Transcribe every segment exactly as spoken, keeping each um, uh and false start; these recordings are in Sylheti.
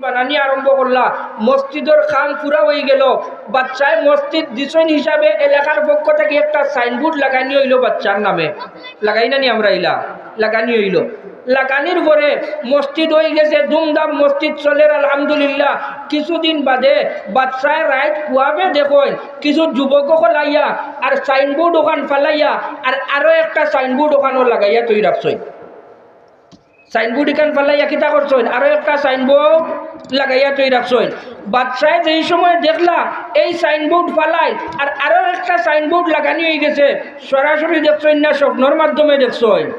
বানানি আরম্ভ করলা, মসজিদর কাম পুরা অইগেলো। বাদশায় মসজিদ দিছইন হিসাবে এলাকার পক্ষ থাকি একটা সাইনবোর্ড লাগানি অইলো বাদশার নামে। লাগাই না নি আমরা ইলা? লাগানি অইলো। লাগানির পরে মসজিদ অইগেছে, ধুমধাম মসজিদ চলের, আলহামদুলিল্লাহ। কিছুদিন বাদে বাদশায় রাইত খুয়াবে দেখইন, কিছু যুবক অকল আইয়া আর সাইনবোর্ড অখান ফালাইয়া আর আরো একটা সাইনবোর্ড অখানো লাগাইয়া থই রাখছইন। সাইনবোর্ড ইখান ফালাইয়া কিতা করছইন? আরো একটা সাইনবোর্ড লাগাইয়া থই রাখছইন। বাদশায় যেই সময় দেখলা এই সাইনবোর্ড ফালাইল আর আরো একটা সাইনবোর্ড লাগানি অইগেছে, সরাসরি দেখছইন না স্বপ্নর মাধ্যমে দেখছইন?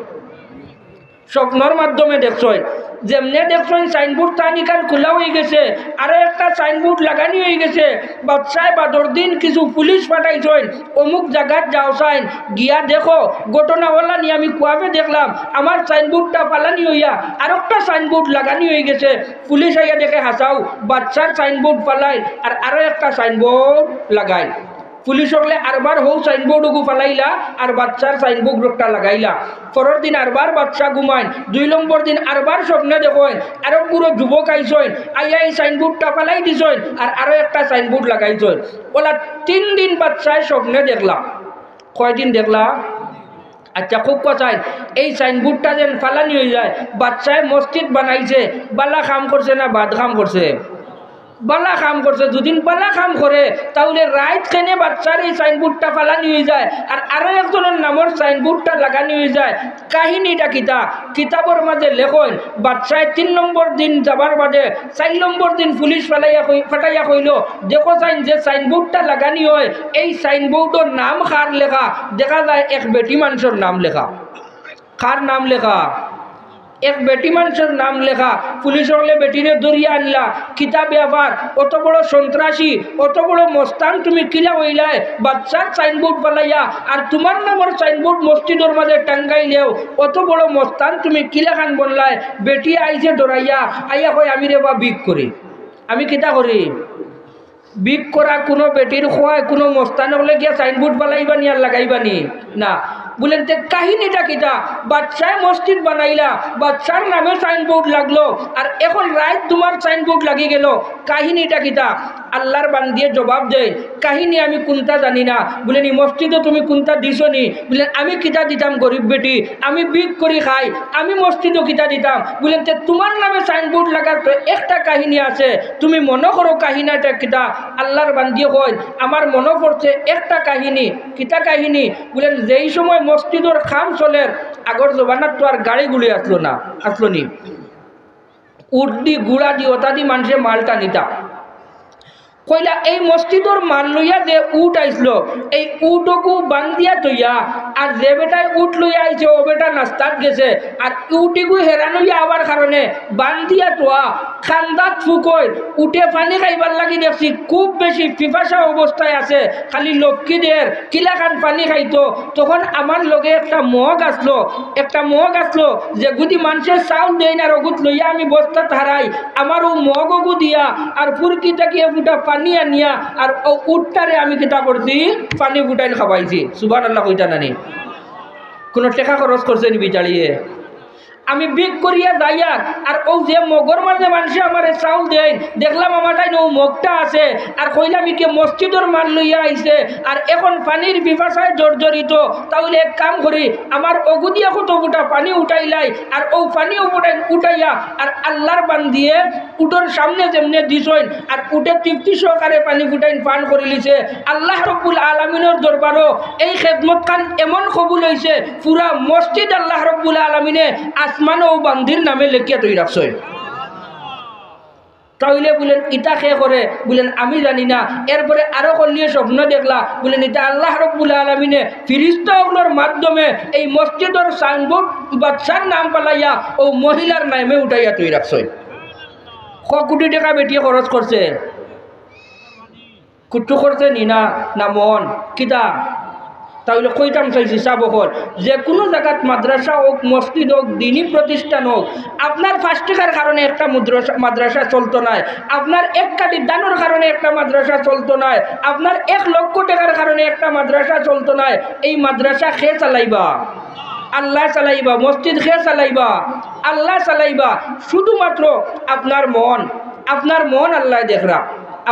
স্বপ্নর মাধ্যমে দেখছইন। যেমনে দেখছইন সাইনবোর্ড তান ইখান খুলা অইগেছে, আরো একটা সাইনবোর্ড লাগানি অইগেছে। বাদশায় বাদর দিন কিছু পুলিশ পাঠাইছইন, অমুক জাগাত যাও চাইন, গিয়া দেখো, ঘটনা অলা নি আমি খুয়াবে দেখলাম, আমার সাইনবোর্ডটা ফালানি অইয়া আরো একটা সাইনবোর্ড লাগানি অইগেছে। পুলিশ আইয়া দেখে হাছাউ, বাদশার সাইনবোর্ড ফালাইল আর আরো একটা সাইনবোর্ড লাগাইল। পুলিশ অকলে আরবার হউ সাইনবোর্ড অগু ফালাইলা আর বাদশার সাইনবোর্ড একটা লাগাইলা। পরর দিন আরবার বাদশা ঘুমাইন, দুই নম্বর দিন আরবার স্বপ্নে দেখইন, আরো বুড়ো যুবক আইছইন, আইয়া এই সাইনবোর্ডটা ফালাই দিছইন আর আরো একটা সাইনবোর্ড লাগাইছইন। অলা তিন দিন বাদশায় স্বপ্নে দেখলা। কয়দিন দেখলা? আচ্ছা, খুব কথা, এই সাইনবোর্ডটা যেন ফালানি অইযায়, বাদশায় মসজিদ বানাইছে, বালা কাম করছে না বাদ কাম করছে? বালা কাম করছে। যুদি বালা কাম করে, তাইলে রাইত কেনে বাদশার এই সাইনবোর্ডটা ফালানি অইযায় আর আরো একজনর নামর সাইনবোর্ডটা লাগানি অইযায়। কাহিনীটা কিতা? কিতাবর মাঝে লেখইন, বাদশায় তিন নম্বর দিন যাবার বাদে চাইর নম্বর দিন পুলিশ ফালাইয়া কই-, ফাটাইয়া কইলো, দেখো চাইন, যে সাইনবোর্ডটা লাগানি অয়, এই সাইনবোর্ডর নাম কার লেখা? দেখা যায় এক বেটি মানষর নাম লেখা। কার নাম লেখা? এক বেটি মানষর নাম লেখা। পুলিশ অকলে বেটিরে ধরিয়া আনলা। কিতা ব্যাপার? অত বড় সন্ত্রাসী, অত বড় মস্তান তুমি কিলা অইলায়? বাদশার সাইনবোর্ড ফালাইয়া আর তুমার নামর সাইনবোর্ড মসজিদর মাঝে টাঙ্গাইলেও অত বড় মস্তান তুমি কিলাখান বনলায়? বেটি আইছে ডরাইয়া, আইয়া কয়, "আমি রে বা ভিক করি।" আমি কিতা করি? ভিক করা কুনু বেটির খোয়ায় কুনু মস্তান অকলে গিয়া সাইনবোর্ড ফালাইবা নি আর লাগাইবা নি? না। বুলেন, তে কাহিনীটা কিতা? বাদশায় মসজিদ বানাইলা, বাদশার নামে সাইনবোর্ড লাগলো, আর এখন রাইত তুমার সাইনবোর্ড লাগি গেলো, কাহিনীটা কিতা? আল্লার বান্দিয়ে জবাব দেইন, কাহিনী আমি কুনতা জানি না। বুলেন, ই মসজিদো তুমি কুনতা দিছো নি? বুলেন, আমি কিতা দিতাম গরিব বেটি, আমি ভিক করি খাই, আমি মসজিদো কিতা দিতাম? বুলেন, তে তুমার নামে সাইনবোর্ড লাগার তো একটা কাহিনী আছে, তুমি মনো করো কাহিনীটা কিতা? আল্লার বান্দিয়ে কইন, আমার মনো পড়ছে একটা কাহিনী। কিতা কাহিনী? বুলেন, যেই সময় মসজিদর কাম চলের, আগর জমানাত তো আর গাড়ি গুড়ি আছলো না, আছলো নি? উট দি, ঘুড়া দি, অতা দি মানষে মাল টানিতা। কইলা, এই মসজিদর মাল লইয়া যে উট আইছলো, এই উটগু বান্দিয়া থইয়া, আর যে বেটায় উট লইয়া আইছে, অউ বেটা নাস্তাত গেছে, আর উটিগু হেরান অইয়া আবার কারণে বান্দিয়া থোয়া, কান্দাত ফুকইর, উটে পানি খাইবার লাগি দেখছি, খুব বেশি পিপাসা অবস্থায় আছে, খালি লপকি দের, কিলাখান পানি খাইতো। তখন আমার লগে একটা মগ আছলো, একটা মগ আছলো, যেগুদি মানষে চাউল দেইন আর অগুত লইয়া আমি বস্তাত হারাই, আমার অউ মগ অগু দিয়া আর ফুরকি থাকি এক ফুটা পানি আনিয়া আর অউ উটটারে আমি কিতা করছি, পানি ফুটাইন খাওয়াইছি। সুবহানাল্লাহ কইতা না নি? কুনু টেকা খরচ করছে নি বেচারিয়ে? আমি ভিক করিয়া যাইয়ার, আর অউ যে মগর মাঝে মানষে আমারে চাউল দেইন, দেখলাম আমার তাইন অউ মগটা আছে, আর কইলাম, ইগে মসজিদর মাল লইয়া আইছে, আর এখন পানির পিপাসায় জর্জরিত, তাইলে এক কাম করি, আমার অগুদিয়া কত ফুটা পানি উঠাইলাই, আর অউ পানি উঠাই-, উঠাইয়া, আর আল্লার বান্দিয়ে উটর সামনে যেমনে দিছইন, আর উটে তৃপ্তি সহকারে পানি ফুটাইন পান করিলিছে। আল্লাহ রব্বুল আলামিনর দরবারো এই খেদমতখান এমন কবুল অইছে, পুরা মসজিদ আল্লাহ রব্বুল আলামিনে আসমানো অউ বান্দির নামে লেখিয়া থই রাখছইন। তাইলে বুলেন, ইতা কে করে? বুলেন, আমি জানি না। এরপরে আরো কলিয়ে স্বপ্ন দেখলা, বুলেন, ইতা আল্লাহ রব্বুল আলামিনে ফিরিস্তা অকলর মাধ্যমে এই মসজিদর সাইনবোর্ড বাদশার নাম ফালাইয়া অউ মহিলার নামে উঠাইয়া থই রাখছইন। ক কুটি টেকা বেটিয়ে খরচ করছে? কুট্টু করছে নি না, না মন? কিতা? তাইলে কইতাম চাইছি, সাব অকল, যে কুনু জাগাত মাদ্রাসা অউক, মসজিদ অউক, দিনি প্রতিষ্ঠান অউক, আপনার পাঁচ টেকার কারণে একটা মুদ্রাসা-, মাদ্রাসা চলতো নায়, আপনার এক কাঠি ধানর কারণে একটা মাদ্রাসা চলতো নায়, আপনার এক লক্ষ টেকার কারণে একটা মাদ্রাসা চলতো নায়। এই মাদ্রাসা কে চালাইবা? আল্লায় চালাইবা। মসজিদ কে চালাইবা? আল্লায় চালাইবা। শুধুমাত্র আপনার মন, আপনার মন আল্লায় দেখরা,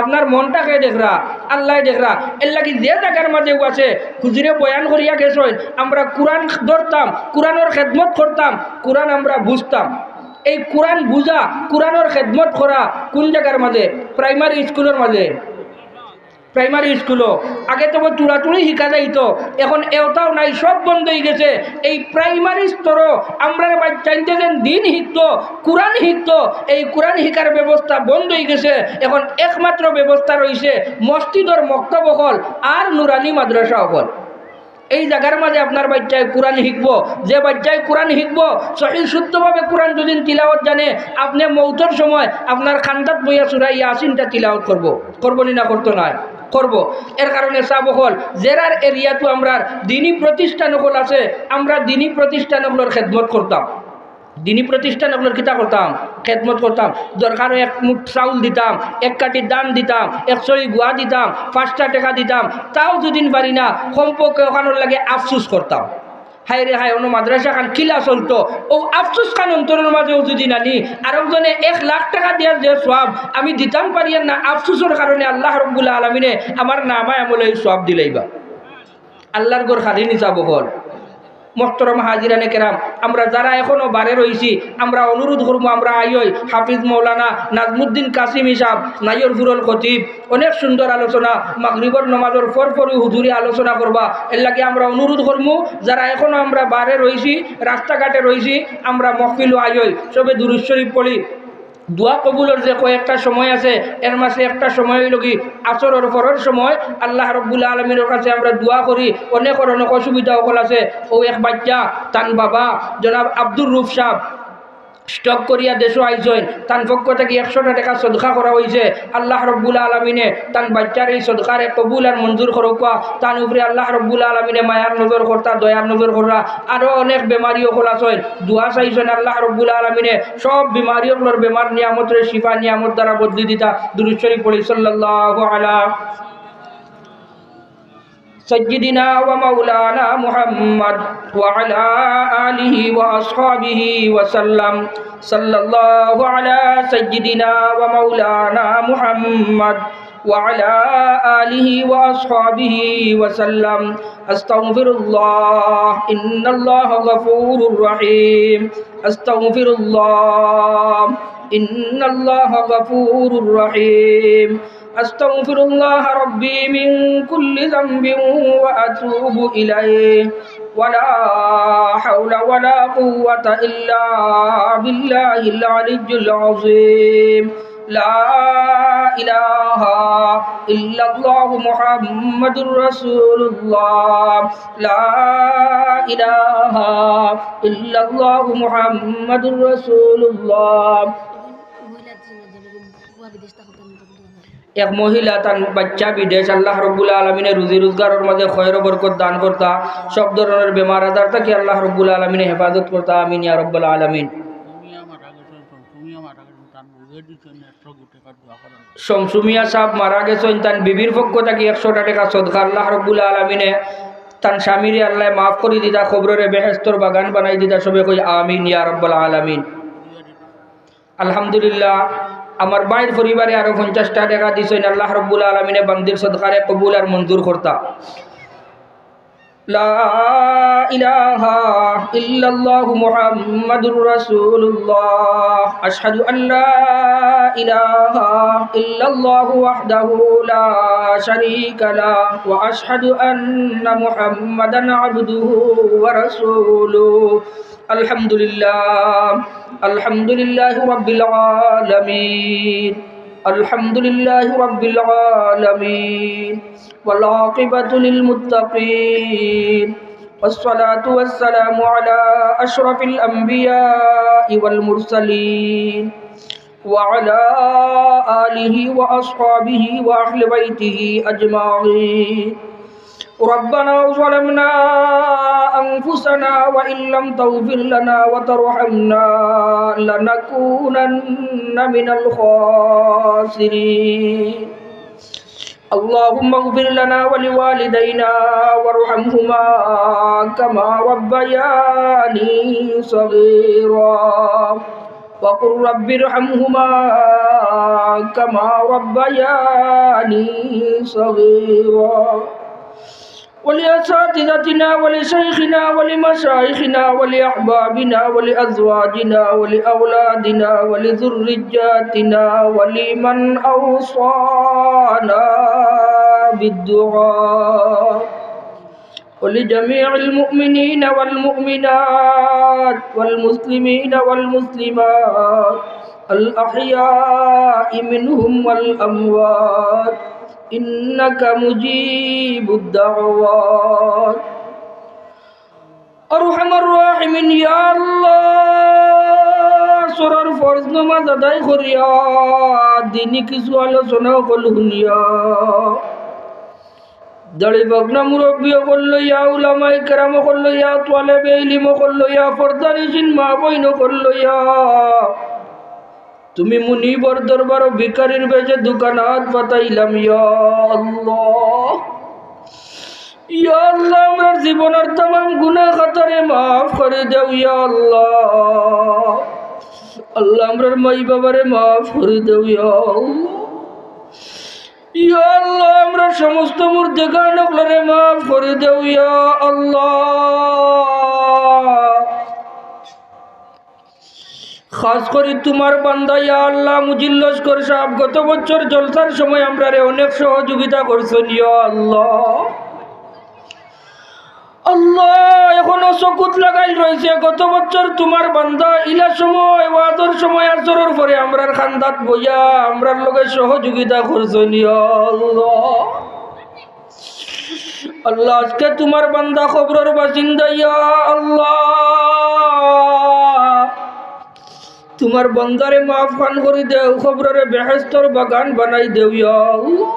আপনার মনটা কে দেখরা? আল্লায় দেখরা। এরলাগি যে জাগার মাঝেউ আছে, হুজুরে বয়ান করিয়া গেছইন, আমরা কুরআন ধরতাম, কুরআনর খেদমত করতাম, কুরআন আমরা বুঝতাম। এই কুরআন বুঝা, কুরআনর খেদমত করা কুন জাগার মাঝে? প্রাইমারি স্কুলর মাঝে। প্রাইমারি স্কুলো আগে তো তুড়াতুড়ি শিখা যাইতো, এখন এওটাও নাই, সব বন্ধ অইগেছে। এই প্রাইমারি স্তরো আমরার বাইচ্চাইন্তে যেন দিন শিখতো, কুরআন শিখতো, এই কুরআন শিখার ব্যবস্থা বন্ধ অইগেছে। এখন একমাত্র ব্যবস্থা রইছে মসজিদর মক্তব অকল আর নুরানি মাদ্রাসা অকল। এই জাগার মাঝে আপনার বাইচ্চায় কুরআন শিখবো। যে বাইচ্চায় কুরআন শিখবো, সহি শুদ্ধভাবে কুরআন যুদি তিলাওয়াত জানে, আপনে মউতর সময় আপনার কান্দাত বইয়া সূরা ইয়াসিনটা তিলাওয়াত করবো, করবো নি না? করতো নায়? করবো। এর কারণে সাব অকল, যেরার এরিয়াত আমরার দিনি প্রতিষ্ঠান অকল আছে, আমরা দিনি প্রতিষ্ঠান অকলর খেদমত করতাম। দিনি প্রতিষ্ঠান অকলর কিতা করতাম? খেদমত করতাম। দরকার অয় এক মুঠ চাউল দিতাম, এক কাঠি ধান দিতাম, এক ছড়ি গুয়া দিতাম, পাঁচটা টেকা দিতাম, তাও যুদি পারি না, কমপক্ষে অখানর লাগি আফসুস করতাম। হায় রে হায়, অনো মাদ্রাসা খান কিলা চলতো, অউ আফসুস খান অন্তরর মাঝেউ যুদি নানি, আরকজনে এক লাখ টেকা দিয়ার যে সওয়াব আমি দিতাম পারিয়ার না, আফসুসর কারণে আল্লাহ রব্বুল আলামিনে আমার নামায় আমলে এই সওয়াব দিলাইবা। আল্লাহর ঘর খালি নি সাব অকল। মোহতরম হাজিরানে কেরাম, আমরা যারা এখনো বারে রইছি, আমরা অনুরোধ করমু, আমরা আইওই হাফিজ মৌলানা নাজমুদ্দিন কাসিমি সাব, নাইয়রপুরর খতিব, অনেক সুন্দর আলোচনা, মাগরিবর নমাজর পর পরউ হুজুরে আলোচনা করবা। এরলাগি আমরা অনুরোধ করমু, যারা এখনো আমরা বারে রইছি, রাস্তাঘাটে রইছি, আমরা মহফিলো আইওই, সবে দুরূদ শরীফ পড়ি। দোয়া কবুলর যে কয়েকটা সময় আছে, এর মাঝে একটা সময় অইলোগি আসরর পরর সময়। আল্লাহ রব্বুল আলামিনর কাছে আমরা দোয়া করি, অনেকর অনেক অসুবিধা অকল আছে। অউ এক বাইচ্চা, তান বাবা জনাব আব্দুর রউফ সাব stroke করিয়া দেশো আইছইন, তান পক্ষ থাকি একশোটা টেকা সদকা করা অইছে। আল্লাহ রব্বুল আলামিনে তান বাইচ্চার এই সদকারে কবুল আর মঞ্জুর করউক্কা, তান উপরে আল্লাহ রব্বুল আলামিনে মায়ার নজর করতা, দয়ার নজর কররা। আরো অনেক বেমারি অকল আছইন, দোয়া চাইছইন, আল্লাহ রব্বুল আলামিনে সব বেমারি অকলর বেমার নিয়ামতরে শিফা নিয়ামত দ্বারা বদলি দিতা। দুরূদ শরীফ পড়ি, সাল্লাল্লাহু আলা سيدنا ومولانا محمد وعلى آله وأصحابه وسلم. صلى الله على سيدنا ومولانا محمد وعلى آله وأصحابه وسلم. أستغفر الله، إن الله غفور رحيم. أستغفر الله، إن الله غفور رحيم. أستغفر الله ربي من كل ذنب وأتوب إليه. ولا حول ولا قوة إلا بالله العلي العظيم. لا إله إلا الله محمد رسول الله. لا إله إلا الله محمد رسول الله. এক মহিলা তান বাইচ্চা বিদেশ, আল্লাহ রব্বুল আলামিনে রুজি রোজগারর মাঝে খয়র বরকত দান করতা, সব ধরনর বেমার আজার থাকি আল্লাহ রব্বুল আলামিনে হেফাজত করতা। আমিন ইয়া রব্বাল আলামিন। শমসু মিয়া সাব মারা গেছইন, তান বিবির পক্ষ থাকি একশোটা টেকা সদকা। আল্লাহ রব্বুল আলামিনে তান স্বামীরে আল্লায় মাফ করি দিতা, কবররে বেহেস্তর বাগান বানাই দিতা। সবে কই আমিন ইয়া রব্বাল আলামিন। আলহামদুলিল্লাহ, আমার ভাইর পরিবারে আরো পঞ্চাশটা টেকা দিছইন। আল্লাহ রব্বুল আলামিনে বান্দির সদকারে কবুল আর মঞ্জুর করতা। لا إله إلا الله محمد رسول الله. أشهد أن لا إله إلا الله وحده لا شريك له، وأشهد أن محمدا عبده ورسوله. الحمد لله، الحمد لله رب العالمين، الحمد لله رب العالمين، والعاقبة للمتقين، والصلاة والسلام على أشرف الأنبياء والمرسلين، وعلى آله وأصحابه وأهل بيته أجمعين. ربنا ظلمنا أنفسنا وإن لم تغفر لنا وترحمنا لنكونن من الخاسرين. اللهم اغفر لنا ولوالدينا وارحمهما كما ربياني صغيرا. وقل رب ارحمهما كما ربياني صغيرا. ولأساتذتنا ولشيخنا ولمشايخنا ولأحبابنا ولأزواجنا ولأولادنا ولذرياتنا ولمن أوصانا بالدعاء ولجميع المؤمنين والمؤمنات والمسلمين والمسلمات الأحياء منهم والأموات إنك مجيب الدعوات. আরহামার রাহিমিন, ইয়া আল্লাহ, আসরর ফরজ নামাজ আদায় করিয়া, দিনি কিছু আলোচনা অকল হুনিয়া, দাড়ি পাকনা মুরব্বি অকল লইয়া, উলামায়ে কেরাম অকল লইয়া, তালেবে ইলিম অকল লইয়া, পর্দানিশিন মা বইন অকল লইয়া, তুমি মুনিবর দরবারো ভিখারির বেশে দুখান আত পাতাইলাম, ইয়া আল্লাহ। ইয়া আল্লাহ, আমরার জীবনর তামাম গুনাহ খাতারে মাফ করি দেও, ইয়া আল্লাহ। আল্লাহ, আমরার মাই বাবারে মাফ করি দেও, ইয়া আল্লাহ। ইয়া আল্লাহ, আমরার সমস্ত মুর্দেগান অকলরে মাফ করি দেও, ইয়া আল্লাহ। খাস করি তুমার বান্দা, ইয়া আল্লাহ, মুজির লস্কর সাব গত বছর জলসার সময় আমরারে অনেক সহযোগিতা করছইন, ইয়া আল্লাহ। আল্লাহ, এখনো চকুত লাগাইল রইছে, গত বছর তুমার বান্দা ইলা সময়, ওয়াজর সময়, আসরর পরে আমরার কান্দাত বইয়া আমরার লগে সহযোগিতা করছইন, ইয়া আল্লাহ। আল্লাহ, আজকে তুমার বান্দা কবরর বাসিন্দা, ইয়া আল্লাহ, তুমার বান্দারে মাফ খান করি দেও, কবররে বেহেস্তর বাগান বানাই দেও, ইয়া আল্লাহ।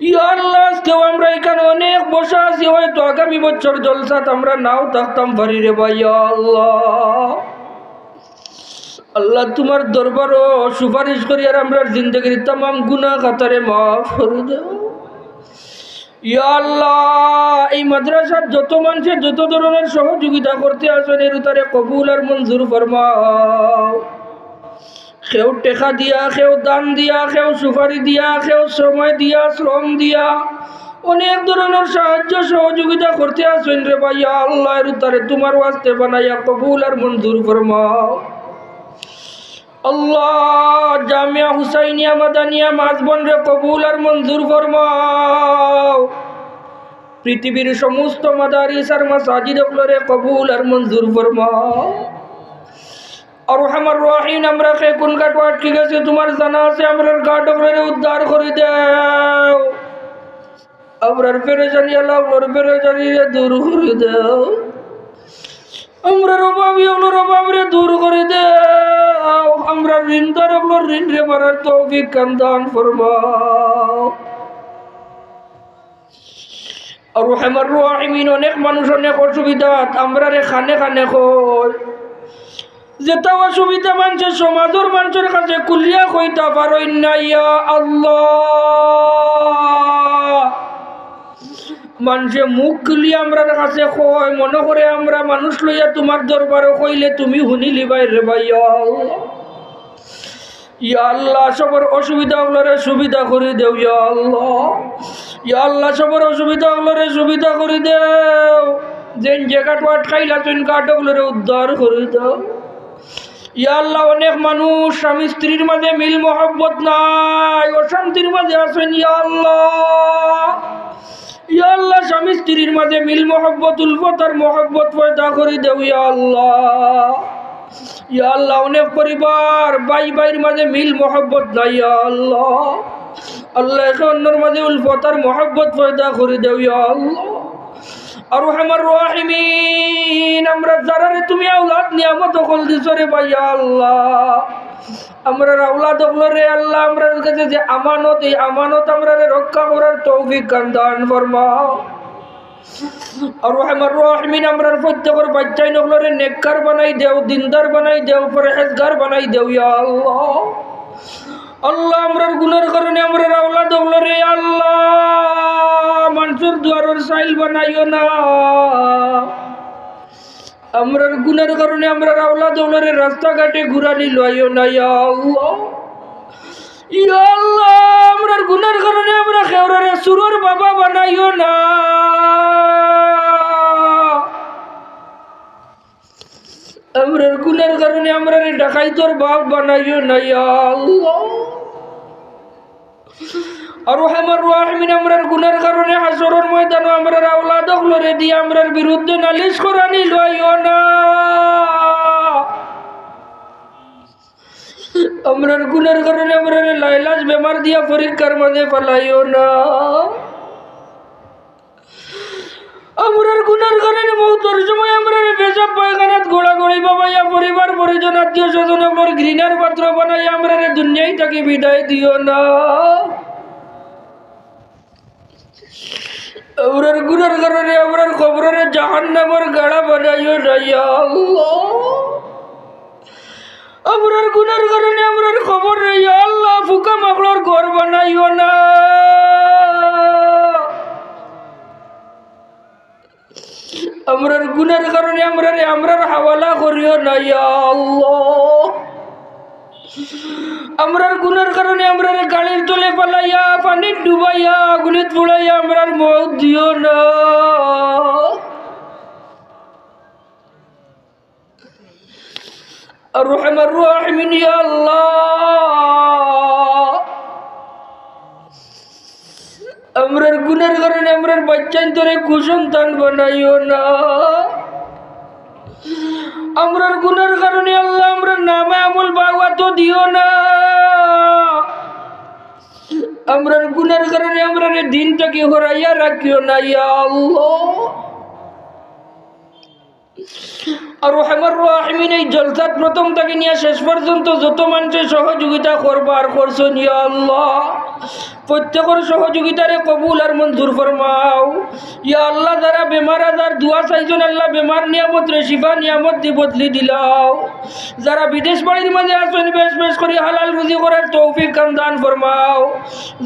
ইয়া আল্লাহ, আজকেও আমরা ইখানো অনেক বসা আছি, হয়তো আগামী বছর জলসাত আমরা নাও থাকতাম পারি রে বা, ইয়া আল্লাহ। আল্লাহ, তুমার দরবারো সুপারিশ করি আর আমরার জিন্দেগির তামাম গুনাহ খাতারে মাফ করি দেও। ইয়া আল্লাহ, এই মাদ্রাসার যত মানষে যত ধরনর সহযোগিতা করতে আছইন, এর উতারে কবুল আর মঞ্জুর ফরমাও। কেউ টেকা দিয়া, কেউ দান দিয়া, কেউ সুপারি দিয়া, কেউ সময় দিয়া, শ্রম দিয়া, অনেক ধরনর সাহায্য সহযোগিতা করতে আছইন রে বা, ইয়া আল্লাহ, এর উতারে তুমার ওয়াস্তে বানাইয়া কবুল আর মঞ্জুর ফরমাও। আল্লাহ, জামিয়া হুসাইনিয়া মাদানিয়া মাঝবনরে কবুল আর মঞ্জুর ফরমাও। পৃথিবীর সমস্ত মাদারিস আর মাসাজিদ অকলরে কবুল আর মঞ্জুর ফরমাও। আরহামার রাহিমিন, আমরা কে কুন ঘাটো আটকি গেছি, তুমার জানা আছে, আমরার ঘাট অকলরে উদ্ধার করি দেও। আমরার পেরেশানি আলা অকলর পেরেশানিরে দূর করি দেও। আমরার অভাবী অকলর অভাবরে দূর করি দেও। আমরার ঋণদার অকলর ঋণরে মারার তৌফিক খান দান ফরমাও। আরহামার রাহিমিন, অনেক মানুষ অনেক অসুবিধাত, আমরারে খানে খানে কয়, যেতা অসুবিধা মানষে সমাজর মানষর কাছে খুলিয়া কইতা পারইন না, ইয়া আল্লাহ। মানষে মুখ খুলিয়া আমরার কাছে কয়, মনো করে আমরা মানুষ লইয়া তুমার দরবারো কইলে তুমি হুনিলিবায় রে বা, ইয়া আল্লাহ। ইয়া আল্লাহ, সবর অসুবিধা অকলরে সুবিধা করি দেও, ইয়া আল্লাহ। ইয়া আল্লাহ, সবর অসুবিধা অকলরে সুবিধা করি দেও। যেইন যে ঘাটো আটকাইলা, তুইন ঘাট অকলরে উদ্ধার করি দেও। ইয়া আল্লাহ, অনেক মানুষ স্বামী স্ত্রীর মাঝে মিল মহব্বত নাই, অশান্তির মাঝে আছইন, ইয়া আল্লাহ। ইয়া আল্লাহ, স্বামী স্ত্রীর মাঝে মিল মহব্বত, উলফত আর মহব্বত পয়দা করি দেও, ইয়া আল্লাহ। ইয়া আল্লাহ, অনেক পরিবার ভাই ভাইর মাঝে মিল মহব্বত নাই, ইয়া আল্লাহ। আল্লাহ, একে অন্যর মাঝে উলফত আর মহব্বত পয়দা করি দেও, ইয়া আল্লাহ। আরহামার রাহিমিন, আমরা যারারে তুমি আওলাদ নিয়ামত অকল দিছো রে বা, ইয়া আল্লাহ, আমরার আওলাদ অকলরে আল্লাহ, আমরার কাছে যে আমানত, এই আমানত আমরারে রক্ষা করার তৌফিক খান দান ফরমাও। আরহামার রাহিমিন, আমরার প্রত্যেকর বাইচ্চাইন অকলরে নেককার বানাই দেও, দিনদার বানাই দেও, পরহেজগার বানাই দেও, ইয়া আল্লাহ। আল্লাহ, আমরার গুনার কারণে আমরার আওলাদ অকলরে আল্লাহ, মানষর দুয়ারর চাইল বানাইও না। আমরার গুনার কারণে আমরার আওলাদ অকলরে রাস্তাঘাটে ঘুরানি লইও না, ইয়া আল্লাহ। ইয়া আল্লাহ, আমরার গুনার কারণে আমরা কেউররে চুরর বাবা বানাইও না। আমরার গুনার কারণে আমরারে ডাকাইতর বাপ বানাইও না, ইয়া আল্লাহ। আরহামার রাহিমিন, আমরার গুনার কারণে হাশরর ময়দানো আমরার আওলাদ অকলরে দিয়া আমরার বিরুদ্ধে নালিশ করানি লইও না। আমরার গুনার কারণে আমরারে লাইলাজ বেমার দিয়া পরীক্ষার মাঝে ফালাইও না। আমরার গুনার কারণে মউতর সময় আমরারে পেশাব পায়খানাত গড়াগড়ি বাবাইয়া পরিবার পরিজন আত্মীয় স্বজন অকলর ঘৃণার পাত্র বানাইয়া আমরারে দুনিয়াই থাকি বিদায় দিও না। আমরার গুনার কারণে আমরার কবররে জাহান্নামর গাড়া বানাইও না, ইয়া আল্লাহ। আমরার গুনার কারণে আমরার কবররে, ইয়া আল্লাহ, ফুকা মাকড়র ঘর বানাইও না। আমরার গুনার কারণে আমরারে আমরার হাওয়ালা করিও না, ইয়া আল্লাহ। আমরার গুনার কারণে আমরারে গাড়ির তলে ফালাইয়া, পানিত ডুবাইয়া, আগুনিত পুড়াইয়া আমরার মউত দিও না। আরহামার রাহিমিন, ইয়া আল্লাহ, আমরার গুনার কারণে আমরার বাচ্চাইন্তরে কুসন্তান বানাইও না। আমরার গুনার কারণে আল্লাহ আমরার নামে আমল বাওয়াত দিও না। আমরার গুনার কারণে আমরারে দিন থাকি হরাইয়া রাখিও না, ইয়া আল্লাহ। আরহামার রাহিমিন, এই জলসাত প্রথম থাকি নিয়া শেষ পর্যন্ত যত মানষে সহযোগিতা করবা আর করছইন, ইয়া আল্লাহ, প্রত্যেকর সহযোগিতারে কবুল আর মঞ্জুর ফরমাও। ইয়া আল্লাহ, যারা বেমার আজার দোয়া চাইছইন, আল্লাহ, বেমার নিয়ামতরে শিফা নিয়ামত দি বদলি দিলাও। যারা বিদেশ বাড়ির মাঝে আছইন, বেশ বেশ করি হালাল রুজি করার তৌফিক খান দান ফরমাও।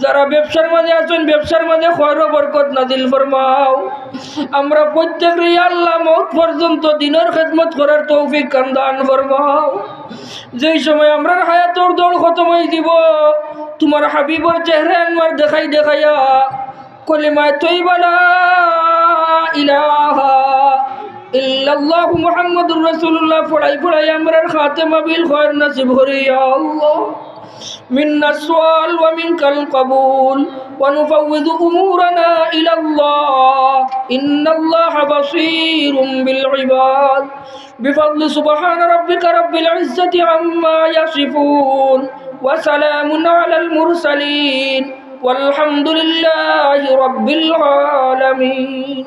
যারা ব্যবসার মাঝে আছইন, ব্যবসার মাঝে খয়র ও বরকত নাজিল ফরমাও। আমরা প্রত্যেকরে, ইয়া আল্লাহ, মউত পর্যন্ত দিনর খেদমত করার তৌফিক খান দান ফরমাও। যেই সময় আমরার হায়াতর দৌড় খতম অইযিবো, তুমার হাবিবর চেহারা আনোয়ার দেখাই দেখাইয়া কলিমায়ে তৈয়বা লা ইলাহা ইল্লাল্লাহু মুহাম্মাদুর রাসূলুল্লাহ পড়াই পড়াই আমরার খাতেমা বিল খয়র নসিব করি, ইয়া আল্লাহ। منا السؤال ومنك القبول، ونفوض أمورنا إلى الله، إن الله بصير بالعباد. بفضل سبحان ربك رب العزة عما يصفون، وسلام على المرسلين، والحمد لله رب العالمين.